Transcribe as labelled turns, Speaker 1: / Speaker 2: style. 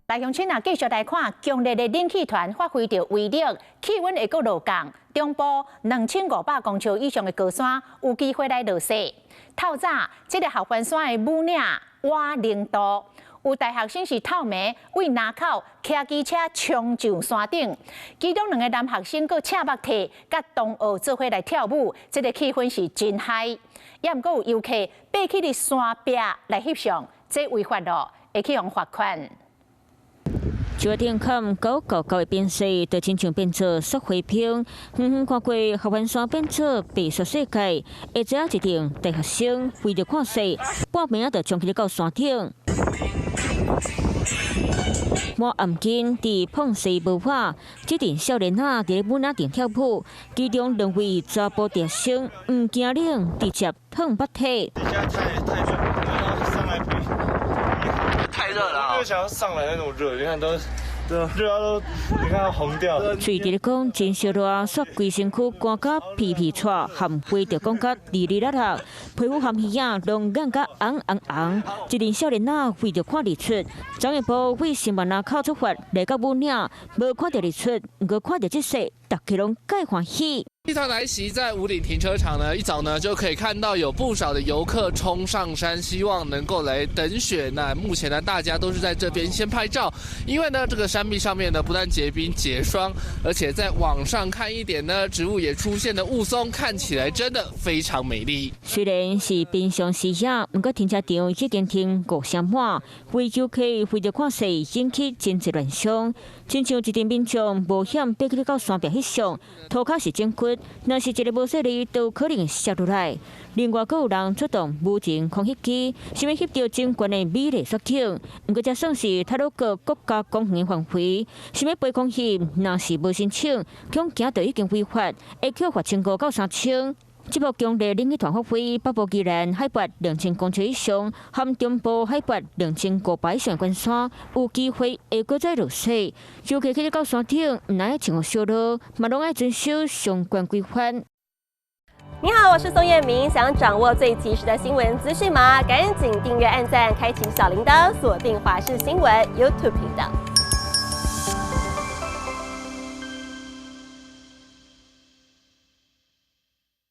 Speaker 1: 來鄉親啊，繼續來看強烈的冷氣團發揮著威力，氣溫會閣落降。中部2500公尺以上的高山有機會來落雪。透早，這个合歡山的武嶺倚零度，有大學生是透暝對林口騎機車衝上山頂，其中兩个男學生閣赤目體，佮同學做伙來跳舞，這个氣氛是真 high。也毋過有遊客爬去佇山壁來翕相，這違法咯，會去予罰款。
Speaker 2: 樹頂崁九九九的變色，就親像變做雪花冰。遠遠看過，合歡山變做白雪世界。下晝一陣大學生為著看雪，半暝仔就衝去到山頂。抹頷巾佇碰雪無法，這陣少年仔佇咧武嶺頂跳舞，其中兩位查埔大學生毋驚冷，直接脫目體。
Speaker 3: 太熱，上來比
Speaker 4: 太熱了，
Speaker 3: 就想要上來那種熱，你看都熱到都，你看紅掉。
Speaker 2: 喙佇咧講真燒熱，煞規身軀乾甲皮皮剉，含話著講甲哩哩啦啦，皮膚含耳仔攏硬甲紅紅紅。一陣少年仔為著看日出，昨下晡對新塮林口出發來到武嶺，無看著日出，毋過看著這雪，逐家攏蓋歡喜。
Speaker 5: 一團來襲，在武嶺停車場呢，一早呢就可以看到有不少的遊客衝上山，希望能夠來等雪。那目前呢，大家都是在這邊先拍照，因為呢，這個山壁上面呢不但結冰結霜，而且再往上看一點呢，植物也出現了霧凇，看起來真的非常美麗。
Speaker 2: 雖然是平常時下，毋過停車場已經停五成滿，為遊客為著看雪引起真濟亂象，親像一陣民眾冒險爬去到山壁翕相，塗跤是整骨。若是一个無細膩，都可能摔落來。另外，閣有人出動無人空翕機，想欲翕著真懸的美麗雪景。毋過，這算是太魯閣國家公園範圍，想欲飛空翕，若是無申請，恐驚就已經違法，會扣罰1500到3000。這部強烈冷氣團發揮，北部宜蘭海拔2000公尺以上，和中部海拔2500以上的懸山，有機會會閣再落雪。遊客去到山頂，毋但愛穿好小褸，嘛攏愛遵守相關規範。
Speaker 6: 你好，我是宋燕明，想掌握最及時的新聞資訊嗎？趕緊訂閱、按讚、開啟小鈴鐺，鎖定華視新聞 YouTube 頻道。